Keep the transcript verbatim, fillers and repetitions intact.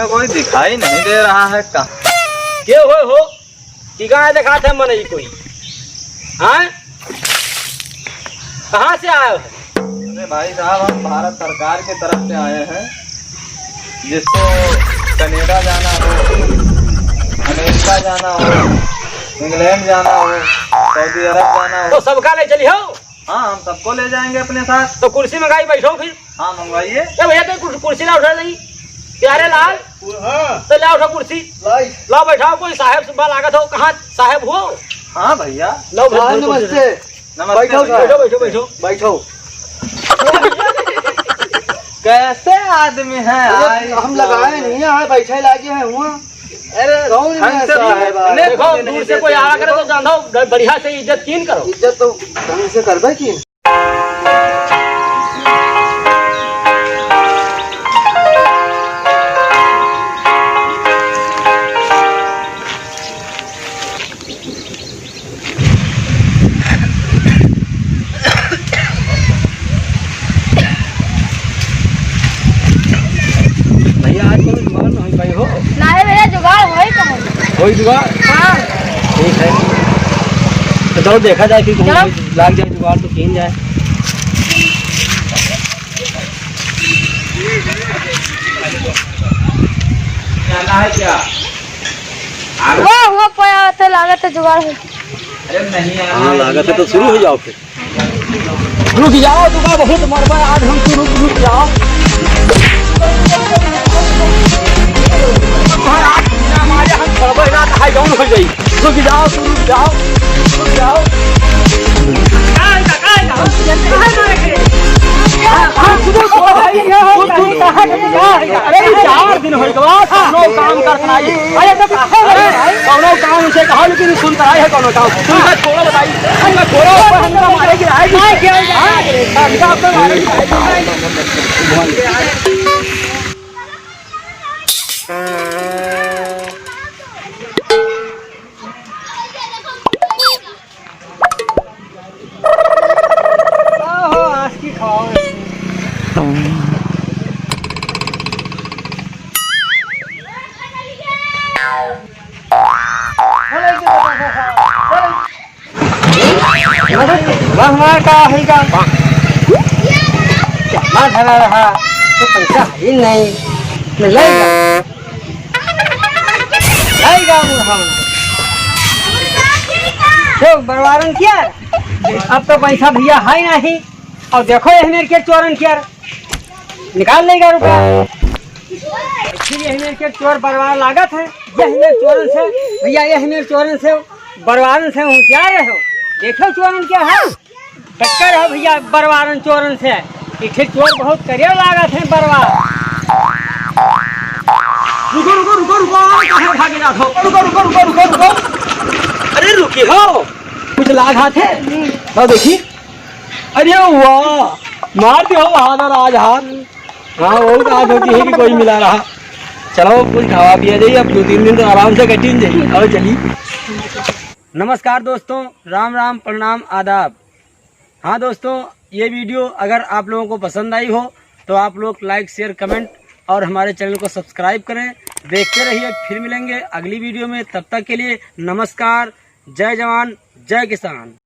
कोई दिखाई नहीं दे रहा है का? के हो, हो? टीका नहीं दिखाते मन ही कोई। हाँ? कहाँ से आए हो? अरे भाई साहब, हम भारत सरकार की तरफ से आए हैं, जिसको कनाडा जाना हो, अमेरिका जाना हो, इंग्लैंड जाना हो, सऊदी अरब जाना हो। तो सबका ले चली हो? हाँ, हम सबको ले जाएंगे अपने साथ। तो कुर्सी मंगाई, बैठो फिर। हाँ, मंगवाइए। ए भैया, तो कुर-, कुर्सी लाओ, उठा नहीं। प्यारे लाल, हाँ। तो लाओ, उठा कुर्सी। लाई। लाओ, बैठाओ, कोई साहेब सुबह लागत हो, कहाँ साहेब हो? हाँ भैया। लाओ, बैठो, हाँ, बैठो, नमस्ते। बैठो, बैठो, बैठो। बैठो, बैठो, बैठो। बैठो। कैसे आदमी हैं? अरे, आई हम तो लगाए नहीं हैं, बैठे लागे हैं हुआ। अरे, कौन हमसे ऐसा भी है भाई? देखो, दूर से कोई आवा करे तो जान दो, बढ़िया से इज्जत कीन करो। इज्जत तो ढंग से करबे कीन। भैया, आज कौनो जुगाड़ ना होई पाई हो? नाहीं भैया, जुगाड़ होई कहाँ? होई जुगाड़? हाँ। ठीक है, तो चलो देखा जाए कि चलो। लाग जाए जुगाड़ तो कीन जाए। क्या ना है क्या? वो, वो पाया तो लागत है जुगाड़ हो। अरे नहीं यार, हाँ, लागत है तो शुरू हो जाओ फिर। रुक जाओ, रुक जाओ, बहुत मरबा आज हम, तू रुक, रुक जाओ। आज हमारे हम खड़बे ना, हाय डाउन हो जाई। रुक जाओ, तू रुक जाओ, रुक जाओ। अरे, ई चार दिन होई गवा, कौनो काम करत नाई। अरे, तो काहे अरे, कौनो काम से कहा, लेकिन सुनत नाई है कौनो काम। तुमका छोड़ो बताई, तुमका छोड़ो, ऊपर हमका मारे की आएगी। नहीं, क्या हो जाएगा? हाँ? हमका ऊपर मारे की आएगी। ओहो, आज की खाओ। महंगा का है का? जमा धरा रहा, तो पैसा है ही नहीं। ले जा। नहीं जाऊँ हम। क्यों, बरवारन किया? अब तो पैसा भैया है नहीं। और देखो, यही मेरे के चोरन किया, निकाल लेगा रुपया। फिर यही मेरे के चोर बरवार लागत है, यही मेरे चोरन से, भैया, यही मेरे चोरन से, बरवारन से होशियार रहो। देखो चोरन क्या है। टक्कर हो भैया बरवारन चोरन से। ई ठे चोर बहुत करिया लागत है बरवार। रुको, रुको, रुको, रुको, काहे भागे जात हो? रुको, रुको, रुको, रुको, रुको। अरे रुकी हो, कुछ लाग हाथ है? हाँ, देखी। अरे वाह, मार दियो बहादुर आज हाथ। हाँ, वो तो आज होती है कि कोई मिला रहा। चलो, कुछ खावा पिया जाइए, अब दो तीन दिन तो आराम से कटिन जाइए। और चलिए। नमस्कार दोस्तों, राम राम, प्रणाम, आदाब। हाँ दोस्तों, ये video अगर आप लोगों को पसंद आई हो तो आप लोग like, share, comment और हमारे channel को subscribe करें। देखते रहिए, फिर मिलेंगे अगली video में। तब तक के लिए नमस्कार, जय जवान, जय किसान।